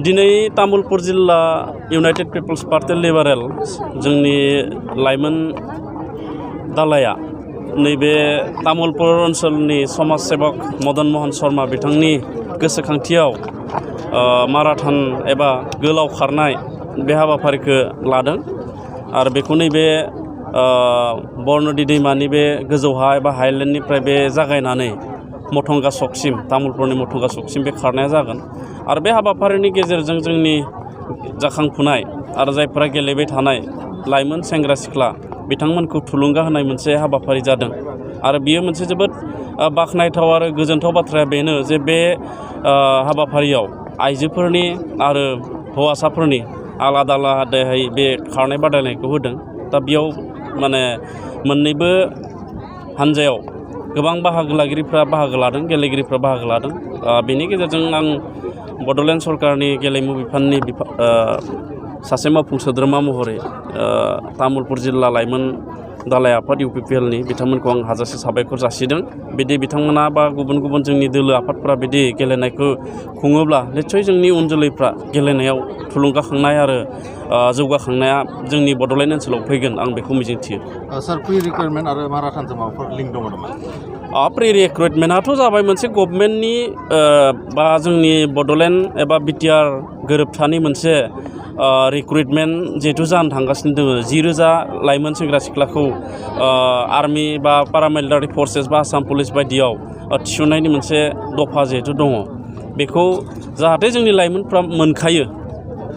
दिनै तामुलपुर जिल्ला United people's party liberal जोंनि लाइमोन दालाया नैबे तामुलपुर ओनसोलनि समाज सेबक मदन मोहन शर्मा बिथांनि गोसोखांथियाव माराथन एबा गोलाव खारनाय बे हाबाफारिखौ लादों आरो बेखौ नैबे बरनदि दैमानि बे गोजौहा एबा हाइलेन्डनिफ्राय बे जागायनानै मथंगा सकसिम तामुलपुरनि मथंगा सकसिम बे खारनाया जागोन आरो बे हाबाफारिनि गेजेरजों जोंनि जाखांफुनाय आरो जायफोरा गेलेबाय थानाय लाइमोन सेंग्रा सिख्ला बिथांमोनखौ थुलुंगा होनाय मोनसे हाबाफारि जादों आरो बियो मोनसे जोबोद बाखनायथाव आरो गोजोनथाव बाथ्राया बेनो जे बे हाबाफारियाव आइजोफोरनि आरो हौवासाफोरनि आलादा आलादायै बे खारनाय बादायलायनायखौ होदों दा बेयाव माने मोननैबो हानजायाव गोबां बाहागो लागिरिफ्रा बाहागो लादों गेलेगिरिफ्रा बाहागो लादों बेनि गेजेरजों आं बड'लेण्ड सरकारनि गेलेमु बिफाननि सासे मावफुं सोद्रोमा महरै तामुलपुर जिल्ला लाइमोन दालाइ आफाद UPPLनि बिथांमोनखौ आं हाजासे साबायखर जासिदों बिदि बिथांमोना बा गुबुन गुबुन जोंनि दोलो आफादफोरा बिदि गेलेनायखौ खुङोब्ला निस्सय जोंनि उन जोलैफ्रा गेलेनायाव थुलुंगाखांनाय आरो जौगाखांनाया जोंनि बड'लेण्ड ओनसोलाव फैगोन आं बेखौ मिजिंथियो सार प्रि रिक्रुइटमेन्ट आरो माराथनजों माबाफोर लिंक दङ नामा प्रि रिक्रुइटमेन्टआथ' जाबाय मोनसे गभर्नमेन्टनि बा जोंनि बड'लेण्ड एबा BTR गोरोबथानि मोनसे रिक्रुइटमेन्ट जिहेतु जानो थांगासिनो दङ 10,000 लाइमोन सेंग्रा सिख्लाखौ आर्मि बा पारामिलिटारि फर्सेस बा आसाम पुलिस बायदियाव थिसननायनि मोनसे दफा जिहेतु दङ बेखौ जाहाथे जोंनि लाइमोनफ्रा मोनखायो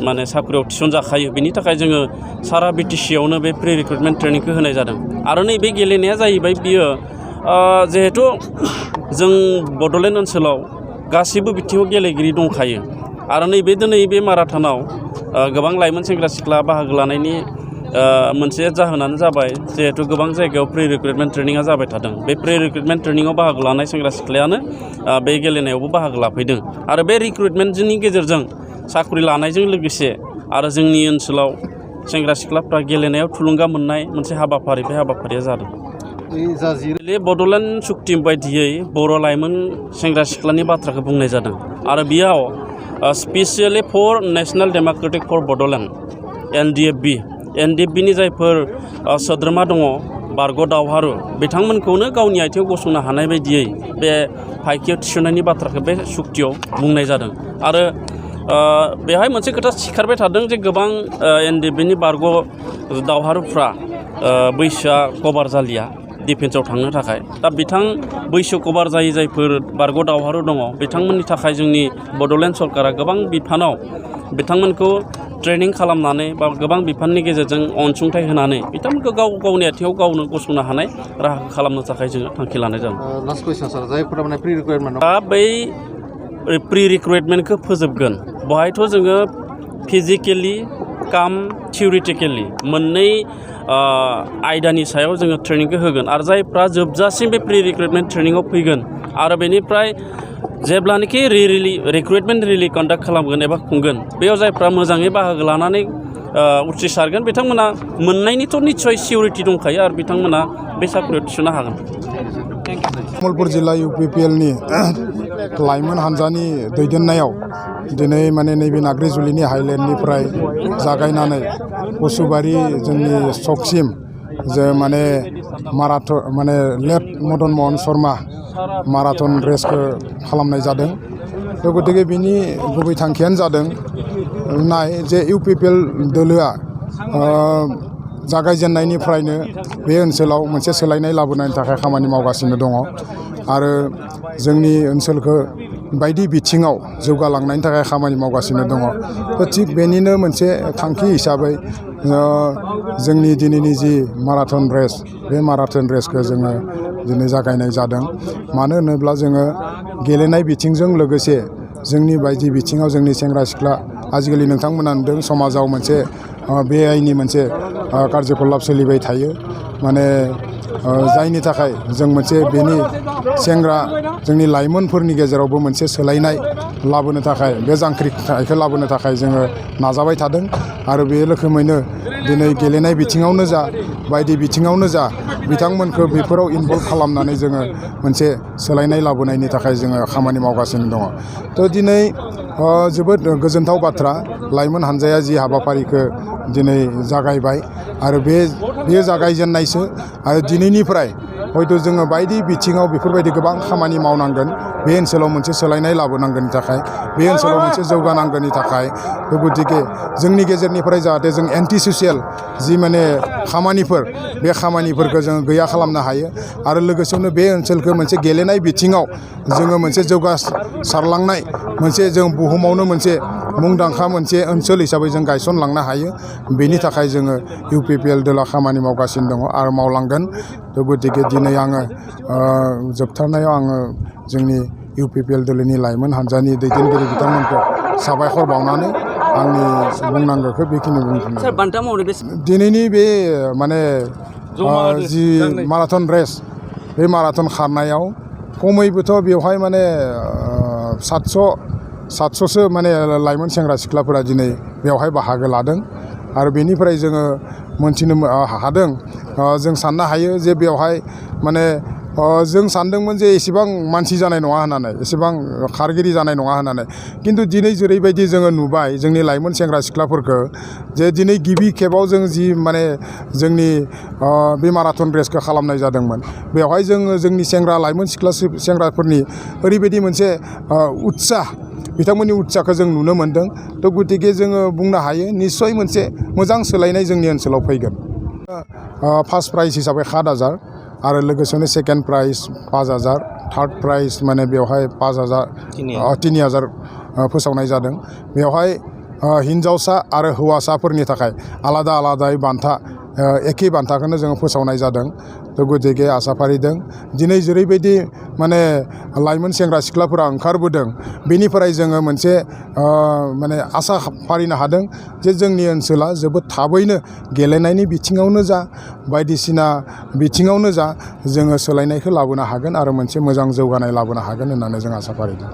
माने साख्रियाव थिसनजाखायो बेनि थाखाय जोङो सारा BTC आवनो बे प्रि रिक्रुइटमेन्ट ट्रेनिंखौ होनाय जादों आरो नैबे गेलेनाया जाहैबाय बियो जिहेतु जों बड'लेण्ड ओनसोलाव गासैबो बिथिङाव गेलेगिरि दंखायो आरो नैबे दिनै बे माराथनाव गोबां लाइमोन सेंग्रा सिख्ला बाहागो लानायनि मोनसे जाहोनानो जाबाय जिहेतु गोबां जायगायाव प्रि रिक्रुइटमेन्ट ट्रेनिंआ जाबाय थादों बे प्रि रिक्रुइटमेन्ट ट्रेनिंआव बाहागो लानाय सेंग्रा सिख्लायानो बे गेलेनायावबो बाहागो लाफैदों आरो बे रिक्रुइटमेन्टनि गेजेरजों साख्रि लानायजों लोगोसे आरो जोंनि ओनसोलाव सेंग्रा सिख्लाफ्रा गेलेनायाव थुलुंगा मोननाय मोनसे हाबाफारि बे हाबाफारिया जादों बड'लेण्ड सुक्ति बायदियै बर' लाइमोन सेंग्रा सिख्लानि बाथ्राखौ बुंनाय जादों आरो बेयाव specially for national democratic for Bodoland NDFB नि जायफोर सोद्रोमा दङ बारग' दावहारु बिथांमोनखौनो गावनि आथिङाव गसंनो हानाय बायदियै बे फायखियाव थिसननायनि बाथ्राखौ बे सुक्तियाव बुंनाय जादों आरो बेहाय मोनसे खोथा सिखारबाय थादों जे गोबां NDFB नि बारग' दावहारुफ्रा बैसोआ कभार जालिया डिफेन्सआव थांनो थाखाय दा बैसो कभार जायै जायफोर बारग' दावहारु दङ बिथांमोननि थाखाय जोंनि बड'लेण्ड सरकारा गोबां बिफानाव बिथांमोनखौ ट्रेनिं खालामनानै बा गोबां बिफाननि गेजेरजों अनसुंथाइ होनानै बिथांमोनखौ गावनि आथिङाव गावनो गसंनो हानाय राहा खालामनो थाखाय जोङो थांखि लानाय जादों लास्ट कुइसन सार जायफोरा माने प्रि रिक्रुइटमेन्ट दा बै प्रि रिक्रुइटमेन्टखौ फोजोबगोन बेवहायथ' जोङो फिजिकेलि काम थिउरिटिकेलि मोननै आयदानि सायाव जोङो ट्रेनिंखौ होगोन आरो जायफ्रा जोबजासिम बे प्रि रिक्रुइटमेन्ट ट्रेनिंआव फैगोन आरो बेनिफ्राय जेब्लानोखि रिक्रुइटमेन्ट रिलि कन्डाक्ट खालामगोन एबा खुंगोन बेयाव जायफ्रा मोजाङै बाहागो लानानै उथ्रिसारगोन बिथांमोना मोननायनिथ' निस्सय सिउरिटि दंखायो आरो बिथांमोना बे साख्रियाव थिसननो हागोन तामुलपुर जिल्ला UPPLनि लाइमोन हानजानि दैदेननायाव दिनै माने नैबे नाग्रिजुलिनि हाइलेन्डनिफ्राय जागायनानै उसुबारि जोंनि सकसिम जे माने माराथन माने लेट मदन मोहन शर्मा माराथन रेसखौ खालामनाय जादों गतिके बिनि गुबै थांखियानो जादों जे UPPL दोलोआ जागायजेननायनिफ्रायनो बे ओनसोलाव मोनसे सोलायनाय लाबोनायनि थाखाय खामानि मावगासिनो दङ आरो जोंनि ओनसोलखौ बायदि बिथिङाव जौगालांनायनि थाखाय खामानि मावगासिनो दङ थिग बेनिनो मोनसे थांखि हिसाबै जोंनि दिनैनि जि माराथन रेस बे माराथन रेसखौ जोङो दिनै जागायनाय जादों मानो होनोब्ला जोङो गेलेनाय बिथिंजों लोगोसे जोंनि बायदि बिथिङाव जोंनि सेंग्रा सिख्ला आजिखालि नोंथांमोना नुदों समाजाव मोनसे बेआइनि मोनसे कार्यकलाप सोलिबाय थायो माने जायनि थाखाय जों मोनसे बेनि सेंग्रा जोंनि लाइमोनफोरनि गेजेरावबो मोनसे सोलायनाय लाबोनो थाखाय बे जांख्रिथायखौ लाबोनो थाखाय जोङो नाजाबाय थादों आरो बे रोखोमैनो दिनै गेलेनाय बिथिङावनो जा बायदि बिथिङावनो जा बिथांमोनखौ बेफोराव इनभल्भ खालामनानै जोङो मोनसे सोलायनाय लाबोनायनि थाखाय जोङो खामानि मावगासिनो दङ। थ' दिनै जोबोद गोजोनथाव बाथ्रा लाइमोन हान्जाया जि हाबाफारिखौ दिनै जागायबाय आरो बेयो जागायजेननायसो आरो दिनैनिफ्राय हयथ' जोङो बायदि बिथिङाव बेफोरबायदि गोबां खामानि मावनांगोन बे ओनसोलाव मोनसे सोलायनाय लाबोनांगोननि थाखाय बे ओनसोलाव मोनसे जौगानांगौनि थाखाय गतिके जोंनि गेजेरनिफ्राय जाहाथे जों एन्टि ससियेल जि माने खामानिफोर बे खामानिफोरखौ जोङो गैया खालामनो हायो आरो लोगोसेनो बे ओनसोलखौ मोनसे गेलेनाय बिथिङाव जोङो मोनसे जौगासारलांनाय मोनसे जों बुहुमावनो मोनसे मुंदांखा मोनसे ओनसोल हिसाबै जों गायसनलांनो हायो बेनि थाखाय जोङो UPPL दला खामानि मावगासिनो दङ आरो मावलांगोन। थ' गतिके दिनै आङो जोबथारनायाव आङो जोंनि UPPL दोलोनि लाइमोन हान्जानि दैदेनगिरि बिथांमोनखौ साबायखर बावनानै आंनि बुंनांगौखौ बेखिनि बुंफिनो। दिनैनि बे माने जि माराथन रेस बे माराथन खारनायाव खमैबोथ' बेवहाय माने 700सो माने लाइमोन सेंग्रा सिख्लाफोरा दिनै बेवहाय बाहागो लादों आरो बेनिफ्राय जोङो मोनथिनो हादों जों साननो हायो जे बेवहाय माने जों सानदोंमोन जे एसेबां मानसि जानाय नङा होननानै एसेबां खारगिरि जानाय नङा होननानै खिन्थु दिनै जेरैबायदि जोङो नुबाय जोंनि लाइमोन सेंग्रा सिख्लाफोरखौ जे दिनै गिबि खेबाव जों जि माने जोंनि बे माराथन रेसखौ खालामनाय जादोंमोन बेवहाय जोङो जोंनि लाइमोन सेंग्राफोरनि ओरैबायदि मोनसे उत्साह बिथांमोननि उत्साहखौ जों नुनो मोन्दों। थ' गतिके जोङो बुंनो हायो निस्सय मोनसे मोजां सोलायनाय जोंनि ओनसोलाव फैगोन। फार्स्ट प्राइज हिसाबै 7,000 आरो लोगोसेनो सेकेन्ड प्राइज 5,000 थार्ड प्राइज माने बेवहाय 3,000 फोसावनाय जादों। बेवहाय हिन्जावसा आरो हौवासाफोरनि थाखाय आलादा आलादायै बान्था एखे बान्थाखौनो जोङो फोसावनाय जादों। थ' गतिके आसा फारिदों दिनै जेरैबायदि माने लाइमोन सेंग्रा सिख्लाफोरा ओंखारबोदों बेनिफ्राय जोङो मोनसे माने आसा फारिनो हादों जे जोंनि ओनसोला जोबोद थाबैनो गेलेनायनि बिथिङावनो जा बायदिसिना बिथिङावनो जा जोङो सोलायनायखौ लाबोनो हागोन आरो मोनसे मोजां जौगानाय लाबोनो हागोन होननानै जों आसा फारिदों।